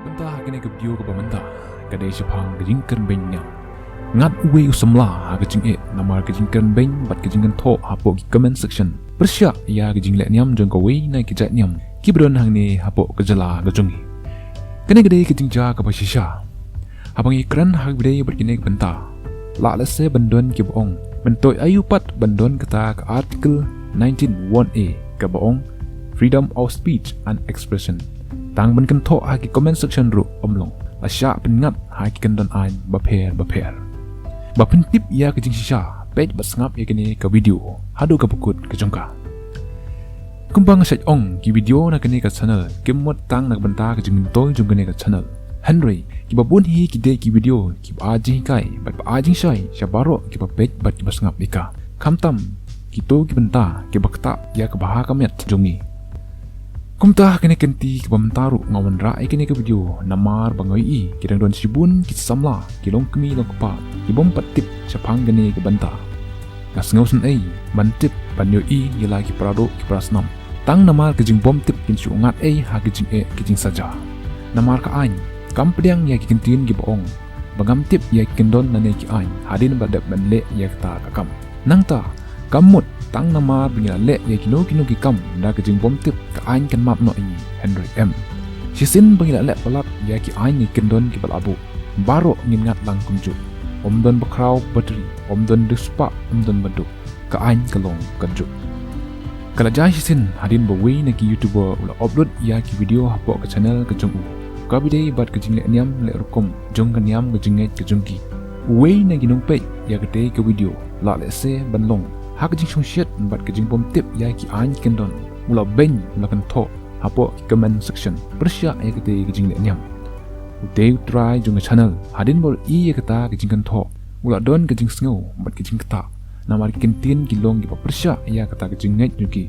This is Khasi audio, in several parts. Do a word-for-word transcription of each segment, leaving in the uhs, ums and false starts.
Mynta ha kane ka video kaba mynta ka dei shaphang ka jingkren beiñ niam. Ngat uwei u samla ha ka jingeh namar ka jingkren beiñ bad ka jingkynthoh hapoh ki comment section pyrshah ïa ka jingleh niam jong kawei na ki jait niam kiba don hangne hapoh ka jylla ka jong ngi. Kane ka dei ka jingjia kaba shisha. Haba ngi kren ha kaba dei bad kine ki bynta, lah lehse ban don kiba ong, mynta aïu pat ban don kata ka Article nineteen one A kaba ong freedom of speech and expression, tang ban kynthoh ha ki comment section ruh ym long. La shah pynngat ha ki kyndon aiñ bapher bapher. Ba pyntip ïa ka jingshisha, peit bad sngap ïa kane ka video haduh kaba kut ka jong ka. Kumba nga shait ong, ki video na kane ka channel kim mut tang na ka bynta ka jingmyntoi jong kane ka channel. Hynrei kiba bun hi ki dei ki video kiba ai jinghikai bad ba ai jingshai sha baroh kiba peit bad kiba sngap ïa ka, khamtam kito ki bynta kiba ktah ïa ka bha ka miat jong ngi. Kumta ha kane ka kynti kaba mynta ruh nga wanrah ïa kane ka video namar ba nga ïohi ki dang don shibun ki samla, ki longkmie longkpa, ki bym pat tip shaphang kane ka bynta. Nga sngewsynei ban tip, ban ïohi ïa la ki para doh ki para snam. Tang namar ka jingbym tip kin shu ngat ei ha ka jingeh ka jingsaja. Namar ka aiñ kam pdiang ïa ki kyntien kiba ong ba ngam tip ïa ki kyndon lane ki aiñ hadien ba dep ban leh ïa kata ka kam. Nangta kam mut tang namar ba ngi la leh ïa kino kino ki kam da ka jingbym tip, ka aiñ kan map noh ïa ngi, hynrei em. Shisien ba ngi la leh palat ïa ki aiñ, ïa ki kyndon kiba la buh, baroh ngin ngat lang kumjuh. Ym don bakhraw batri, ym don riewspah, ym don baduk, ka aiñ ka long katjuh. Ka la jia shisien hadien ba uwei na ki YouTuber u la upload ïa ki video hapoh ka channel ka jong u kaba dei bad ka jingleh niam leh rukom jong ka niam ka jingngeit ka jong ki. Uwei na ki nongpeit ïa katei ka video, lah lehse ban long ha ka jingsngewsih bad ka jingbym tip ïa ki aiñ ki kyndon, u la beiñ, u la kynthoh hapoh ki comment section pyrshah ïa katei ka jingleh niam. Utei u trai jong ka channel hadien ba u la ïohi ïa kata ka jingkynthoh, u la don ka jingsngew bad ka jingktah namar ki kyntien ki long kiba pyrshah ïa kata ka jingngeit jong ki.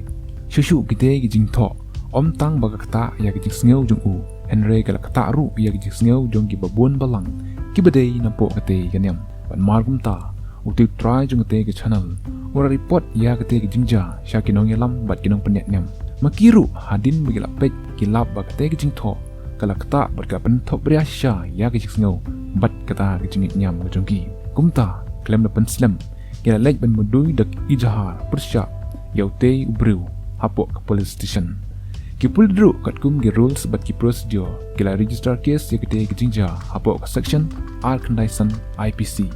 Shuh shuh kitei ki jingthoh ym tang ba ka ktah ïa ka jingsngew jong u, hynrei ka la ktah ruh ïa ka jingsngew jong kiba bun balang kiba dei napoh katei ka niam. Bad mar kumta, utei u trai jong katei ka channel u la report ïa katei ka jingjia sha ki nongïalam bad ki nongpynïaid niam. Ma ki ruh hadien ba ki la peit ki lap ba katei ka jingthoh ka la ktah bad ka la pynthop ria shisha ïa ka jingsngew bad kata ka jingngeit niam ka jong ki. Kumta khlem da pynslem, ki la leit ban mudui da ka ijahar pyrshah ïa utei u briew hapoh ka police station. Ki pulit ruh katkum ki rules bad ki procedure ki la register case ïa katei ka jingjia hapoh ka section ar khyndai san I P C,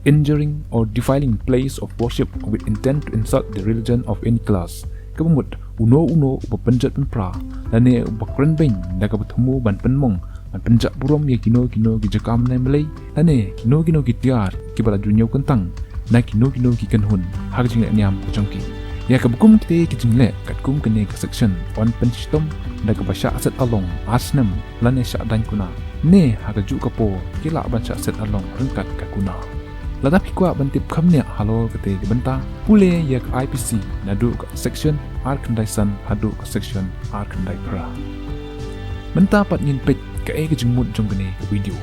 injuring or defiling place of worship with intent to insult the religion of any class. Kaba mut uno uno uba pynjot pynpra lane uba kren beiñ da kaba thmu ban pynmong, ban pynjah burom ïa kino kino ki jaka mynne mynlei lane kino kino ki tiar kiba la ju ñiew kyntang na kino kino ki kynhun ha ka jingleh niam ka jong ki. Ïa kaba kum kitei ki jingleh katkum kane ka section yn pynshitom da kaba shah set along ar snem lane shah daiñ kuna, ne ha kajuh ka por ki lah ban shah set along ryngkat ka kuna. Lada phi kwah ban tip kham niah halor katei ka bynta, pule ïa ka I P C naduh ka section ar khyndai san haduh ka section ar khyndai phra. Mynta pat ngin peit kaei ka jingmut jong kane ka video.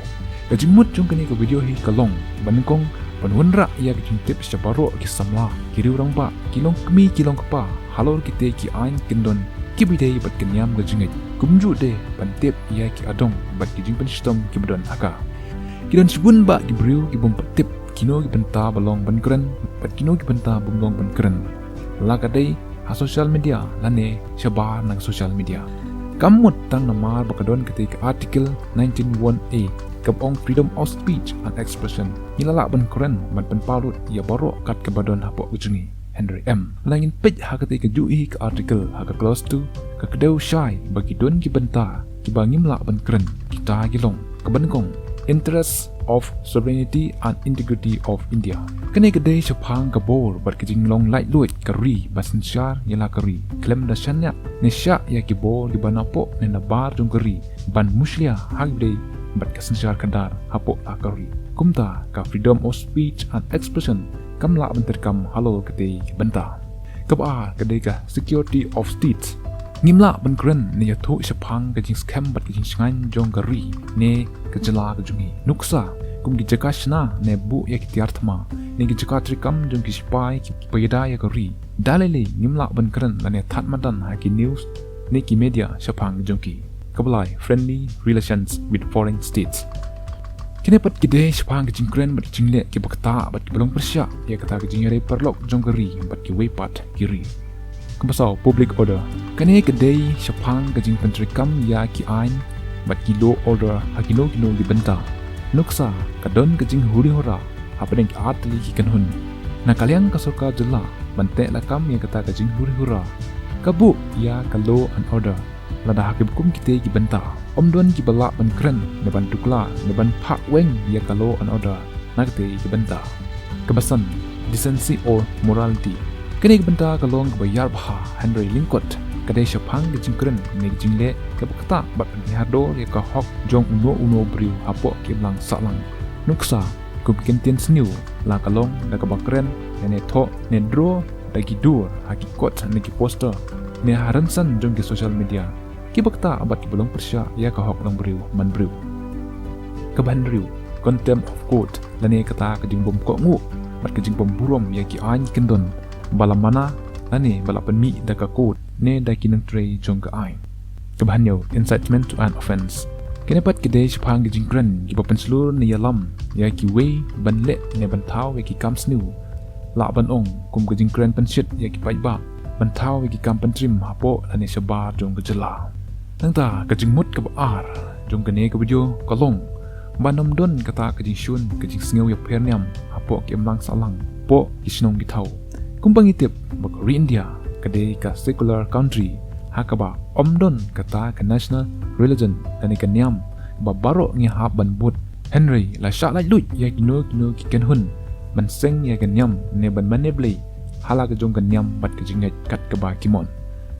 Ka jingmut jong kane ka video hi ka long ban nyngkong ban wanrah ïa ka jingtip sha baroh ki samla, ki riew rangbah, ki longkmie ki longkpa halor kitei ki aiñ kyndon kiba dei bad ka niam ka jingngeit, kumjuh de ban tip ïa ki adong bad ki jingpynshitom kiba don ha ka. Ki don shibun bah ki briew ki bym pat tip kino ki bynta ba long ban kren bad kino ki bynta bym long ban kren, la ka dei ha social media lane shabar na ka social media. Kam mut tang namar ba ka don katei ka Article nineteen one A kaba ong freedom of speech and expression, ngi la lah ban kren ban pynpaw lut ïa baroh kat kaba don hapoh ka jong ngi. Hynrei em, lada ngin peit ha katei kajuh hi ka article ha ka clause two, ka kdew shai ba ki don ki bynta kiba ngim lah ban kren. Kita ki long, kaba nyngkong, interest of sovereignty and integrity of India. Kane ka dei shaphang ka bor bad ka jinglong laitluid ka ri ban synshar ïa la ka ri khlem da shaniah ne shah ïa ki bor kiba napoh ne nabar jong ka ri ban mushlia ha kaba dei bad ka synshar khadar hapoh la ka ri. Kumta ka freedom of speech and expression kam lah ban treikam halor katei ka bynta. Kaba ar ka dei ka security of state. Ngim lah ban kren ne ïathuh shaphang ka jingskhem bad ka jingshngaiñ jong ka ri ne ka jylla ka jong ngi. Nuksa, kum ki jaka shna ne buh ïa ki tiar thma ne ki jaka treikam jong ki shipai kiba ïada ïa ka ri. Da lei lei ngim lah ban kren lane thad madan ha ki news ne ki media shaphang ka jong ki. Kaba lai, friendly relations with foreign states. Kine pat ki dei shaphang ka jingkren bad jingleh kiba ktah bad kiba long pyrshah ïa kata ka jingïarap paralok jong ka ri bad kiwei pat ki ri. Kaba saw, public order. Kane ka dei shaphang ka jingpyntreikam ïa ki aiñ bad ki law order ha kino kino ki bynta. Nuksa, ka don ka jinghuri hura hapdeng ki artylli ki kynhun na ka liang ka sorkar jylla ban teh lakam ïa kata ka jinghuri hura. Ka buh ïa ka law and order. Lada ha kiba kum kitei ki bynta ym don kiba lah ban kren ne ban tuklar ne ban phah weng ïa ka law and order na katei ki bynta. Kaba san, decency or morality. Kane ka bynta ka long kaba ïar bha, hynrei lyngkot ka dei shaphang ka jingkren ne ka jingleh kaba ktah bad ban hiar dor ïa ka hok jong uno uno briew hapoh ka imlang sahlang. Nuksa, kum ki kyntien sniew, la ka long da kaba kren ne, ne thoh ne draw da ki dur ha ki kot ne ki poster ne ha rynsan jong ki social media, kiba ktah bad kiba long pyrshah ïa ka hok long briew man briew. Kaba hynriew, contempt of court, lane kata ka jingbym kohnguh bad ka jingbym burom ïa ki aiñ ki kyndon ba la mana lane ba la pynmih da ka kot ne da ki nongtrei jong ka aiñ. Kaba hynñiew, incitement to an offence. Kine pat ki dei shaphang ki jingkren kiba pynshlur ne ïalam ïa kiwei ban leh ne ban thaw ïa ki kam sniew. Lah ban ong kum ka jingkren pynshit ïa ki paidbah ban thaw ïa ki kam pyntrim hapoh lane shabar jong ka jylla. Nangta ka jingmut kaba ar jong kane ka video ka long ban ym don kata ka jingshun ka jingsngew ïapher niam hapoh ka imlang sahlang, hapoh ki shnong ki thaw. Kumba ngi tip ba ka ri India ka dei ka secular country ha kaba ym don kata ka national religion lane ka niam ba baroh ngi hap ban bud. Hynrei la shah laitluid ïa kino kino ki kynhun ban seng ïa ka niam ne ban mane blei ha la ka jong ka niam bad ka jingngeit kat kaba ki mon,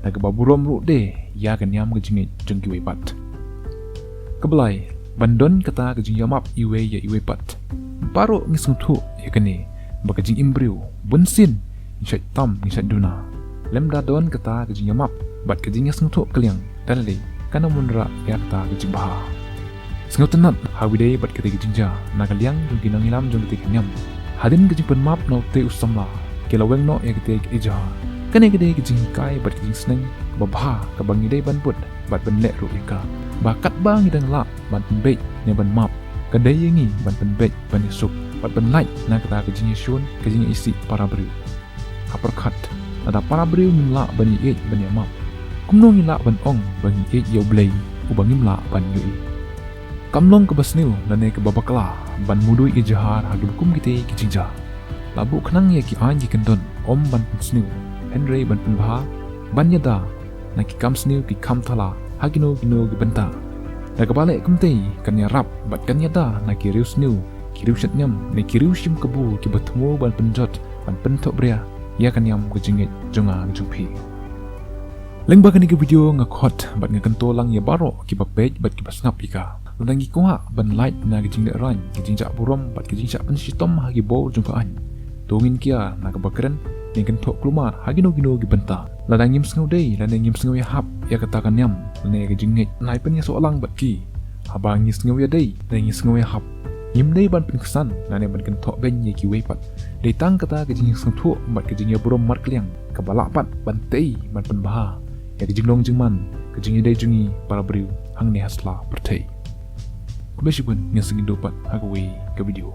da kaba burom ruh de ïa ka niam ka jingngeit jong kiwei pat. Kaba lai, ban don kata ka jingïamap iwei ïa iwei pat. Baroh ngi sngewthuh ïa kane ba ka jingim briew bunsien ngi shait tam ngi shait duna. Lymda don kata ka jingïamap bad ka jingïasngewthuh kylliang, da lei kan ym wanrah ïa kata ka jingbha. Sngewtynnad ha kaba ïadei bad katei ka jingjia na ka liang jong ki nongïalam jong katei ka niam. Hadien ka jingpynmap na utei u samla, ki la weng noh ïa katei ka ijhar. Kane ka dei ka jinghikai bad ka jingsneng kaba bha kaba ngi dei ban bud bad ban leh ruh ïa ka. Ba katba ngi dang lah ban pynbeit ne ban map, ka dei ïa ngi ban pynbeit ban ïasuk bad ban lait na kata ka jingïashun ka jingïaisih para briew. Ha pyrkhat, lada para briew ngim lah ban ïeit ban ïamap, kumno ngi lah ban ong ba ngi ïeit ïa U Blei uba ngim lah ban ïohi? Kam long kaba sniew lane kaba bakla ban mudui ijhar ha kiba kum kitei ki jingjia. La buh khnang ïa ki aiñ ki kyndon ym ban pynsniew, hynrei ban pynbha, ban ïada na ki kam sniew ki kham thala ha kino kino ki bynta. Da kaba leh kumtei kan ïarap bad kan ïada na ki riewsniew, ki riewshitñiam ne ki riewshim kabu kiba thmu ban pynjot ban pynthohbria ïa ka niam ka jingngeit jong nga jong phi. Lyngba kane ka video nga khot bad nga kyntu lang ïa baroh kiba peit bad kiba sngap ïa ka. Lada ngi kwah ban lait na ka jinglehrain, ka jingjah burom bad ka jingjah pynshitom ha ki bor jong ka aiñ, to ngin kiar na kaba kren, ngin kynthoh kulmar ha kino kino ki bynta. Lada ngim sngew dei lane ngim sngew ïahap ïa kata ka niam lane ka jingngeit, ngin pynïasoh lang bad ki. Haba ngi sngew ïadei lane ngi sngew ïahap, ngim dei ban pynksan lane ban kynthoh beiñ ïa kiwei pat. Dei tang kata ka jingïasngewthuh bad ka jingïaburom markylliang kaba lah pat ban tei ban pynbha ïa ka jinglong jingman, ka jingïadei jong ngi para briew hangne ha sla pyrthei. Khublei shibun, ngin sa ïakynduh pat ha kawei ka video.